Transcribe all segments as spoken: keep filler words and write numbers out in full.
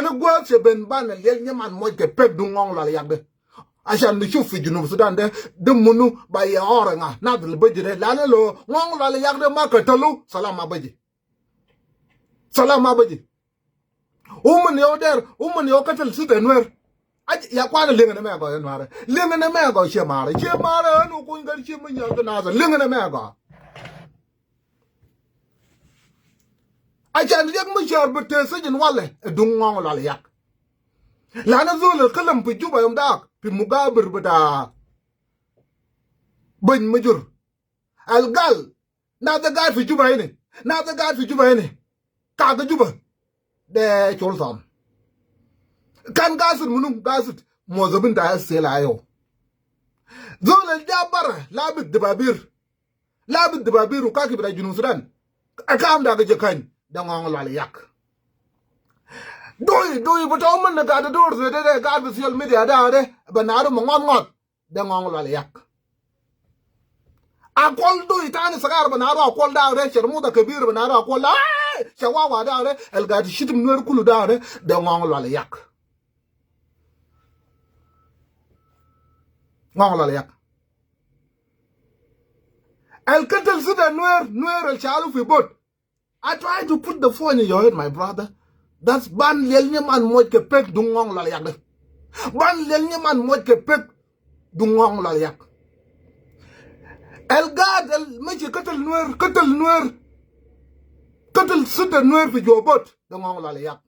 Ni guäth cɛ ben banɛ liɛl nyiman muɔc kɛ pek duŋ Ŋɔŋ Lual Yak de. Acan ni cuf fi Junub Sudan de, de munu ba yɛ ɔr ŋa nath li bäji de. Lani lo Ŋɔŋ Lual Yak de ma kɛ tälu. Salam ma bäji. Salam ma bäji. Umun yɛ wä der, umun yɛ wä kätäl sitɛ Nuer. Ac, ya kuanɛ liŋɛ ni mɛ gɔɔ yɛ Nuarɛ. Liŋɛ ni mɛ gɔɔ ciɛ marɛ. Ciɛ marɛ ɛn wä kuny gär ciɛ mi nyɔk kɛ nathɛ. Liŋɛ ni mɛ gɔɔ. Acan riɛk mi cär bi tëë thiec in walɛ ɛ duŋ Ŋɔŋ Lual Yak. Lani dhol ɛ käläm fi Juba yom daak fi mugabir bita beny mi jur. Al gal nath ɛ gaat fi Juba ini. Nath ɛ gaat fi Juba ini. Kak Juba. De Col Thɔn. Kan gasit munu, gasit muwazabin ta SPLA-IO. Dhol al ja bara labit dibabir. Labit dibabir u kaki bita Junub Sudan. Akam da kɛ jɛ kany. De Ŋɔŋ Lual Yak. Doi, doi, bita umun ne gaat dor de, de, de, gaat fi social media da de. Bɛ naru ma ŋɔth ŋɔth. De Ŋɔŋ Lual Yak. Akuɔl doi tani sagar bɛ naru akuɔl da de. Sharmuta kabir bɛ naru akuɔl da. Ai, shawawa da de. Al gaat shitim Nuer kulu da de. De Ŋɔŋ Lual Yak. Ŋɔŋ Lual Yak. Al katal sitɛ Nuer, Nuer al shalu fi bot. I try to put the phone in your head, my brother. That's ban liɛl nyiman muɔc kɛ pek duŋ Ŋɔŋ Lual Yak de. Ban liɛl nyiman muɔc kɛ pek duŋ Ŋɔŋ Lual Yak. Al gaat al mashi katal Nuer, katal Nuer. Katal sitɛ Nuer fi Juba bot de Ŋɔŋ Lual Yak.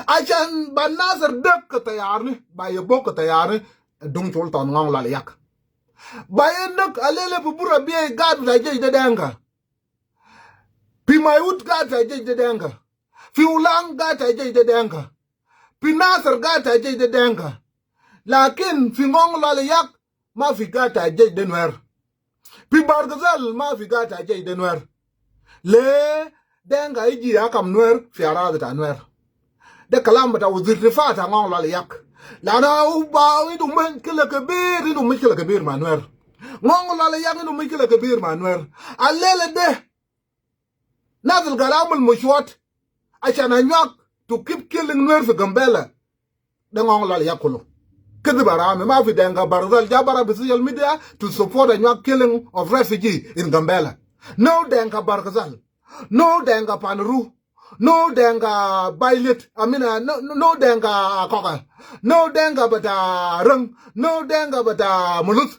Acan ba Nasir dek kɛ tayarni, ba yɛ bok kɛ tayarni, duŋ Col Thɔn Ŋɔŋ Lual Yak. Ba yɛ näk alele fi Bura Biey gaat bita jec de Denka. Fi Mayut gaat bita jec de Denka. Fi Ulaŋ gaat bita jec de Denka. Fi Nasir gaat bita jec de Denka. Lakin fi Ŋɔŋ Lual Yak ma fi gaat bita jec de Nuer. Fi Bargazal ma fi gaat bita jec de Nuer. Le Denka iji akam Nuer fi aradi ta Nuer. De kalam bita wazir difa ta Ŋɔŋ Lual Yak. Lana uba indu mushkila kabir, indu mushkila kabir ma Nuer. Ŋɔŋ Lual Yak indu mushkila kabir ma Nuer. Alele de. Nas al gaat amul mashruat acan Anyuak to keep killing Nuer fi Gambela. De Ŋɔŋ Lual Yak kulu. Kidib arami, ma fi Denka Bargazal ja bara bi social media to support Anyuak killing of refugee in Gambela. No Denka Bargazal. No Denka Panru. No Denka Bailit. I mean, uh, no, no, no Denka Koka. No Denka bita Rang. No Denka bita Muluth.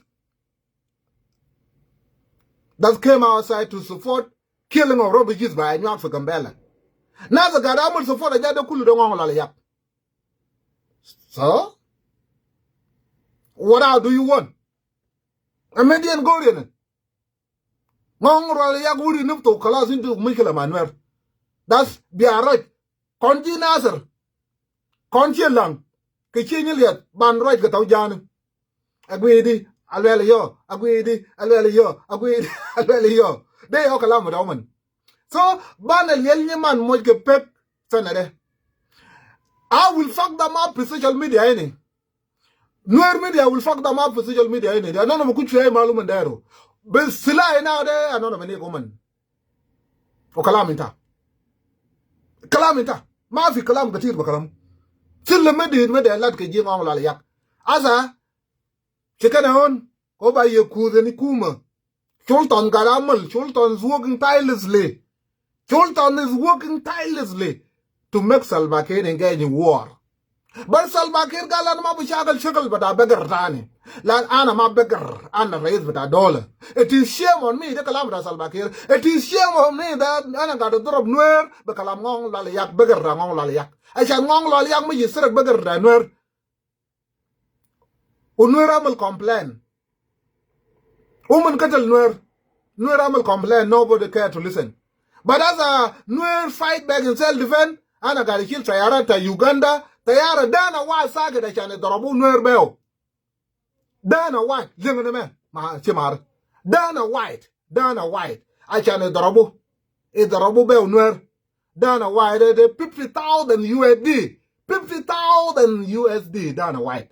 That came outside to support killing of refugees by Anyuak fi Gambela. Nas al gaat amul support ja de kulu de Ŋɔŋ Lual Yak. So, what else do you want? A median gorian. Ŋɔŋ Lual Yak wuri nifto kalas indu mushkila ma Nuer. That's bia roj. Kɔn ji Nasir. Kɔn ci laŋ. Kɛ ci nyi liɛt ban roj kɛ tɔw jani. Aguidi, aluɛl yɔ, aguidi, aluɛl yɔ, aguidi, aluɛl yɔ. De yɔ kalam bita uman. So, banɛ liɛl nyiman muɔc kɛ pek sanɛ de. I will fuck them up fi social media ini. Nuer media will fuck them up fi social media ini. De anɔnɔ ma kuc fi ay malum in dairu. Bɛ sila ina de anɔnɔ ma ni kuman. O kalam inta. Kalam inta. Ma fi kalam katir ba kalam. Sila medi medi lat kɛ ji Ŋɔŋ Lual Yak. Asa, Ci kɛnɛ ɣän ko ba yɛ kuuth ni kumä. Sultan gat amäl, Sultan is working tirelessly. Sultan is working tirelessly to make Salva Kiir engage in war. But Salva Kiir gal ana ma bi shakal shakal bita begar tani. Lan ana ma begar, ana rais bita dola. It is shame on me, de kalam bita Salva Kiir. It is shame on me that ana gat darab Nuer be kalam Ŋɔŋ Lual Yak, begar ta Ŋɔŋ Lual Yak. Ashan Ŋɔŋ Lual Yak mi yisrak begar ta Nuer. U Nuer amul complain. Uman katal Nuer. Nuer amul complain. Nobody care to listen. But as a Nuer fight back in self defense, ana gari shil tayara ta Uganda, tayara dana wa sakit ashan idarabu Nuer beo. Dana wa, lingana me, ma, chimar. Dana wa. Dana White. Ashan idarabu. Idarabu beo Nuer. Dana White de, de fifty thousand U S D. Fifty thousand U S D Dana White.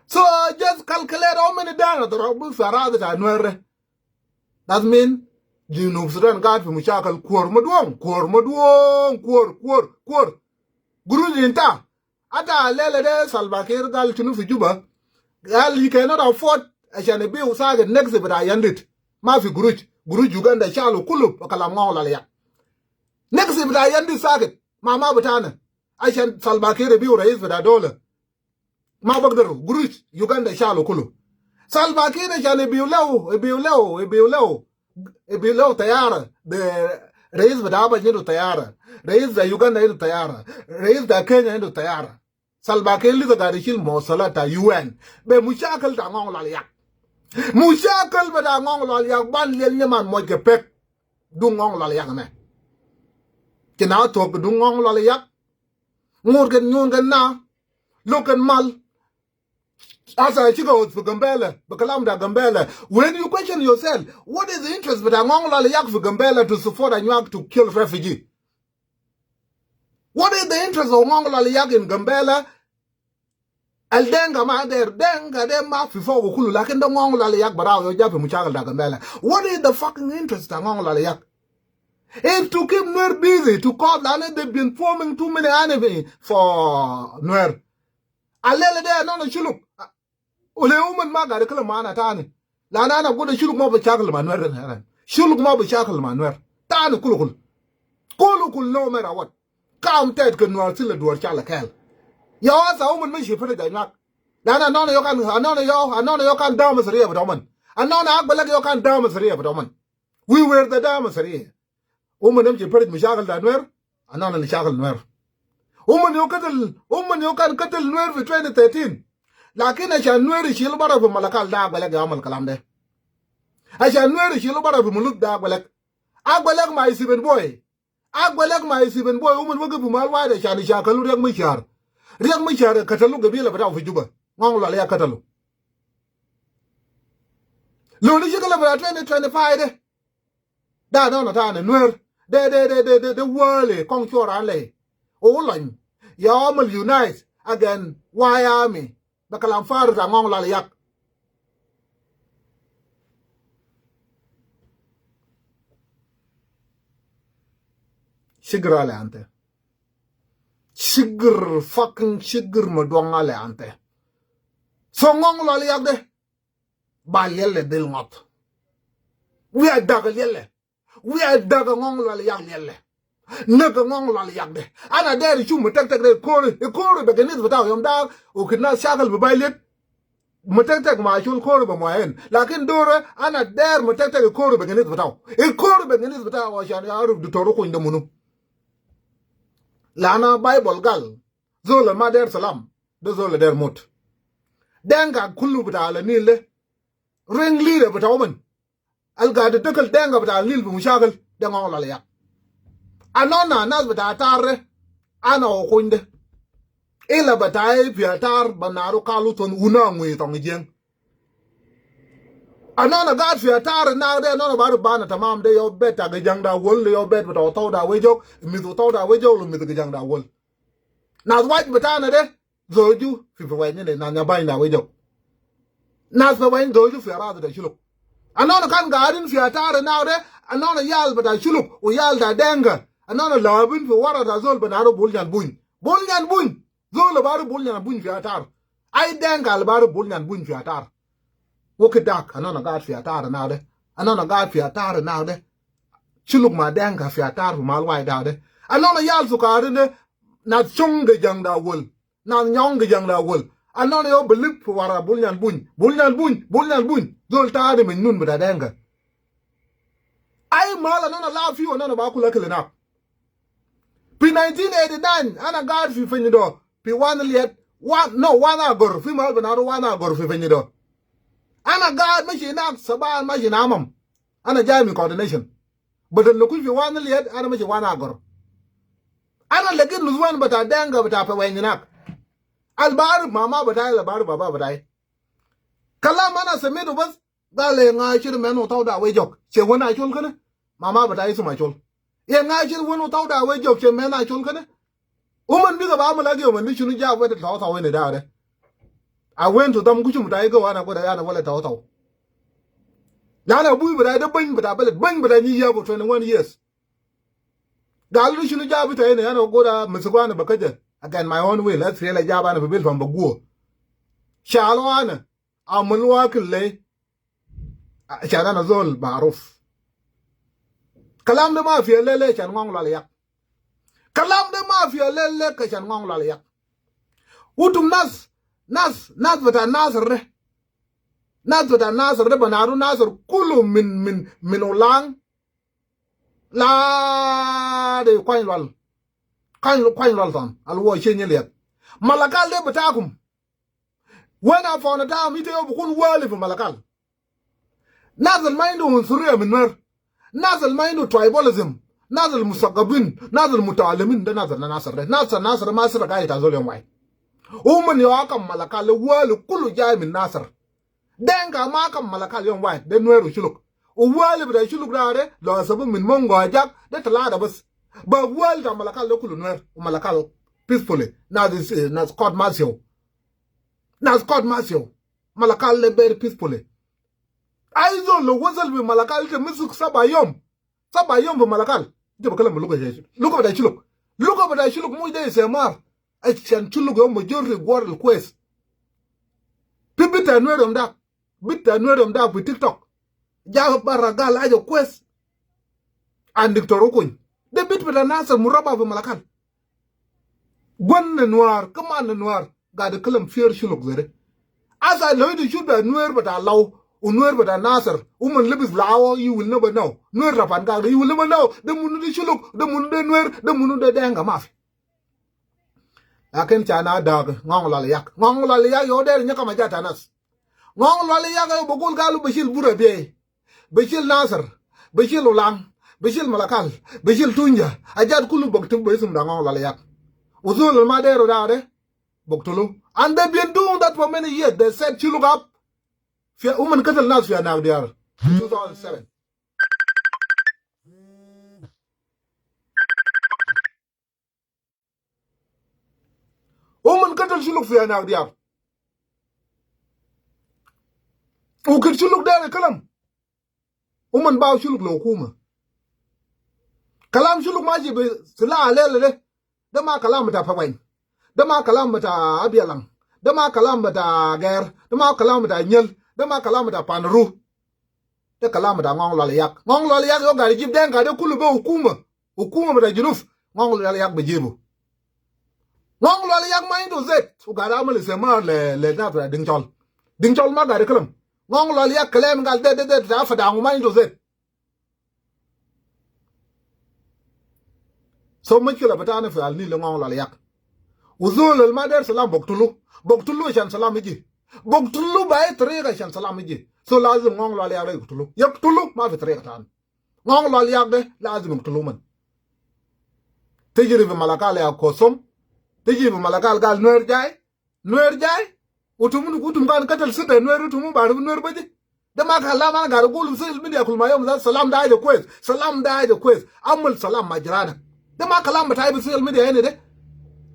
So just calculate how many Dana darabu fi aradi ta Nuer. That mean Junub Sudan gat fi mushakal kuor maduong, kuor maduong, kuor, kuor, kuor. Guruji inta. Ata lɛlɛ dee Salva Kiir gal cunu fi Juba. Gal you cannot afford. Ashan ibiu sakit next bita Yandit. Ma fi guruj. Guruj Uganda shalu kulu bi kalam Ngong Laliak. Next bita Yandit sakit. Ma ma bitana. Ashan Salva Kiir ibiu rais bita dola. Ma bagdaru. Guruj Uganda shalu kulu. Salva Kiir ashan ibiu lew, ibiu lew, ibiu lew. Ibiu lew tayara. Be rais bita Habasha indu tayara. Rais bita Uganda indu tayara. Rais bita Kenya indu tayara. Salva Kiir lisa gari shil muwasalat ta U N. Be mushakil ta Ngong Laliak. Mushakil bita Ngong Laliak ban liel nyaman moj ke pek. Duŋ Ngong Laliak ne. Kina tok duŋ Ngong Laliak. Ŋur kɛn nyuun kɛn na. Lok kɛn mal. Asa chika ot fi Gambela. Bi kalam ta Gambela. When you question yourself, what is the interest bita Ngong Laliak fi Gambela to support Anyuak to kill refugee? What is the interest of Ngong Laliak in Gambela? Al Denga ma der, Denga de ma fi fogo kulu, lakin de Ngong Laliak barau yo ja fi mushakil ta Gambela. What is the fucking interest ta Ngong Laliak? Is to keep Nuer busy, to cause, lana they've been forming too many enemy for Nuer. Alele de anona Shuluk. Ule uman ma gari kala mana tani. Lana ana guda Shuluk ma bi shakil ma Nuer. Shuluk ma bi shakil ma Nuer. Tani kulu kulu. Kulu kulu no matter what. Kam tet ke Nuer sila duwar shala kɛl. Ya asa uman ma shi fere da Anyuak. Lana anona yo kan, anona yo, anona yo kan dama sariya bita uman. Anona Agwelek yo kan dama sariya bita uman. We were the dama sariya. Uman dem ci fere mushakil ta Nuer. Anona ni shakil Nuer. Uman yo katal, uman yo kan katal Nuer fi twenty thirteen. Lakin ashan Nuer ishil bara fi Malakal da Agwelek ya amal kalam de. Ashan Nuer ishil bara fi Muluk da Agwelek. Agwelek ma is even boy. Agwelek ma is even boy, uman wagif fi mal wahid ashan ishakalu Riek Machar. Riek Machar katalu gabila bitau fi Juba. Ngong Laliak katalu. Lo ni shikila bita twenty twenty-five de. Da nona tani Nuer. De, de, de, de, de, de wale kong chora le. O lony. Ya amal unite again. Why army? Bi kalam farik ta Ngong Laliak. Shigir ale ante. Shigir, fucking shigir ma duang ale ante. So Ngong Laliak de. Ba liɛlɛ dhil ŋɔth. Wiaa dakä liɛlɛ. Wiaa dakä Ngong Laliak liɛlɛ. Näkä Ngong Laliak de. Ana der icu ma tektek de kori. Ikori be ganis bitau yom da. Ukit nas shakal bi bay liet. Ma tektek ma cul kori be muayen. Lakin dore ana der ma tektek ikori be ganis bitau. Ikori be ganis bitau ashan ya aruf dutoru kuny de munu. Lana Bible gal. Zol ma der salam. De zol der mut. Denga kulu bita ala Nil de. Ring leader bita uman. Al gade dakal Denga bita Nil bi mushakil de Ngong Laliak. Anona nas bita Atar de. Ana o kuny de. Ila bita e fi Atar banaru kalu ton una ngui tong jeng. Anona gad fi Atar na de anona baru bana tamam de yo bet ta gajang da wol yo bet bita otau da wejok. Mizu otau da wejok lo mizu gajang da wol. Nas waj bitana de. Zoju fi, fi wajni de, nas nyabany da wejok. Nas fi wajni zoju fi aradi da Shuluk. Anona kan gadin fi Atar na de, anona yal bita Shuluk, u yal ta Denga. Anona labin fi wara ta zol banaru Bul Nyan Buny. Bul Nyan Buny. Zol bari Bul Nyan Buny fi Atar. Ai Denga al bari Bul Nyan Buny fi Atar. Wakit dak, anona gad fi Atar na de. Anona gad fi Atar na de. Shuluk ma Denga fi Atar fi mal wai da de. Anona yal sukari de, nas chong gajang da wol. Nan nyɔŋ kɛ jaŋ da wol. Anɔnɔ yɔ bi lip fi wara Bul Nyan Buny. Bul Nyan Buny, Bul Nyan Buny. Zol tani majnun bita Denga. Ai mal anɔnɔ la fi anɔnɔ ba kula kile nak. Fi nineteen eighty-nine, ana gaad fi Fenyido. Fi Wan Liet. Wan, no, Wan Agor. Fi mal binaru Wan Agor fi Fenyido. Ana gaad mashi nak saban mashi namam. Ana jai min coordination. Badal na kush fi Wan Liet, ana mashi Wan Agor. Ana lagit nuzwan bita Denga bita Paweny inak. Al barif mama bitai, al barif baba bitai. Kalam ana samitu bas, gal le ŋa shir men u tau da wejok. She wen Achol kene? Mama bitai isum Achol. Ye ŋa shir wen u tau da wejok, she men Achol kene? Uman biga ba amul agi uman bi shunu jab wede tau tau wene da de. A wen tu dam kushum ta iga wana goda yana wala tau tau. Lana bui bita de bany bita belet, bany bita nyi yabu twenty-one years. Gal du shunu jab ita ina yana goda misigwana bakaja. Again, my own will. That's really jab ana bi bil fam ba guo. Shalo ana. Amalu akil ley. Ashan ana zol baruf. Kalam de ma fiya lele ashan Ngong Lwal Yak. Kalam de ma fiya lele ka ashan Ngong Lwal Yak. Utum nas, nas, nas bita Nasir de. Nas bita Nasir de, banaru Nasir kulu min, min, min Ulang. La de Kwany Lwal. Kwany, Kwany Lwal tan. Al wo shenye liat. Malakal de bitakum. Wen a fona tam ite yo bukun wali fi Malakal. Nas al ma indu unsuriya min Nuer. Nas al ma indu tribalism. Nas al musagabin. Nas al mutalimin. De Nasir, de Nasir de. Nasir, Nasir ma sira gaid ta zol yom wahid. Uman yo akam Malakal wali kulu jay min Nasir. Denka ma akam Malakal yom wahid. De Nuer u Shuluk. U wali bita Shuluk da de, lo asabu min Mongo Ajak, de talata bas. Ba wali ta Malakal de kulu Nuer. U Malakal peacefully. Nas, eh, nas Kot Masio. Nas Kot Masio. Malakal de very peacefully. Ay zol lo wasal bi Malakal ita misuk saba yom. Saba yom bi Malakal. Ita bakalam luga jay. Luga bita Shuluk. Luga bita Shuluk muj de istemar. Ashan Shuluk yom majority gwar al kwes. Fi bita Nuer yom dak. Bita Nuer yom dak fi TikTok. Ja bara gal aja kwes. An Doctor Okuny. De bit bita Nasir muraba fi Malakal. Gwen na Nuer, kaman na Nuer. Gade kalam fear Shuluk zede. Asa lo indu shuf be Nuer bita Law, u Nuer bita Nasir, uman libis Law, you will never know. Nuer Rapan Gak, you will never know. De munu de Shuluk, de munu de Nuer, de munu de Denka mafi. Lakin chana dag, Ngong Lwal Yak. Ngong Lwal Yak yo der nyaka maja ta nas. Ngong Lwal Yak yo bugul galu bashil bura bey. Bashil Nasir, bashil Ulang, bashil Malakal, bashil Tunja. Ajat kulu baktub be isum da Ngong Lwal Yak. Uzul al ma deru da de, baktulu. And they've been doing that for many years. They set Shuluk up. Fi, uman katal nas fi Anak Diar. Two thousand seven. Uman katal Shuluk fi Anak Diar. U kit Shuluk dere kalam. Uman baw Shuluk le hukuma. Kalam Shuluk mashi bi silah lele de. De ma kalam bita Paweny. De ma kalam bita Abialang. De ma kalam bita Ger. De ma kalam bita Nyel. De ma kalam bita Panru. De kalam bita Ngong Lwal Yak. Ngong Lwal Yak yo gade jib Denka de kulu be hukuma. Hukuma bita Junub. Ngong Lwal Yak be jibu. Ngong Lwal Yak ma indu zet. U gade amal istemar le, le na bita Dingchol. Dingchol ma gade kalam. Ngong Lwal Yak kalam gal de, de, de, ta fada ma indu zet. So mushkila bitana fi al Nil le Ngong Lwal Yak. Uzul al ma der salam baktulu. Baktulu ashan salam iji. Baktulu be ay tariga ashan salam iji. So lazim Ngong Lwal Yak de yaktulu. Yaktulu, ma fi tariga tani. Ngong Lwal Yak de lazim yaktulu man. Tijiri fi Malakal ya kosum. Tijiri fi Malakal gal Nuer jay. Nuer jay. Utum, utum kan katal sita Nuer, utum barif Nuer baji. De ma kalam ana gade gulu fi social media kulu ma yom zat salam de aja kwes. Salam de aja kwes. Amal salam ma jiranak. De ma kalam bita fi social media hene de.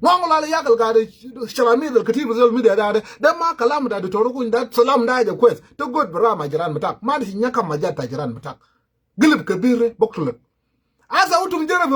Ngong Lwal Yak al gade shalamid al katir fi social media de. De ma kalam bita Doctor Okuny de salam de aja kwes. De god bara ma jiran bitak. Ma de nyaka maja ta jiran bitak. Gilib kabir de baktulak. Asa utum jere fi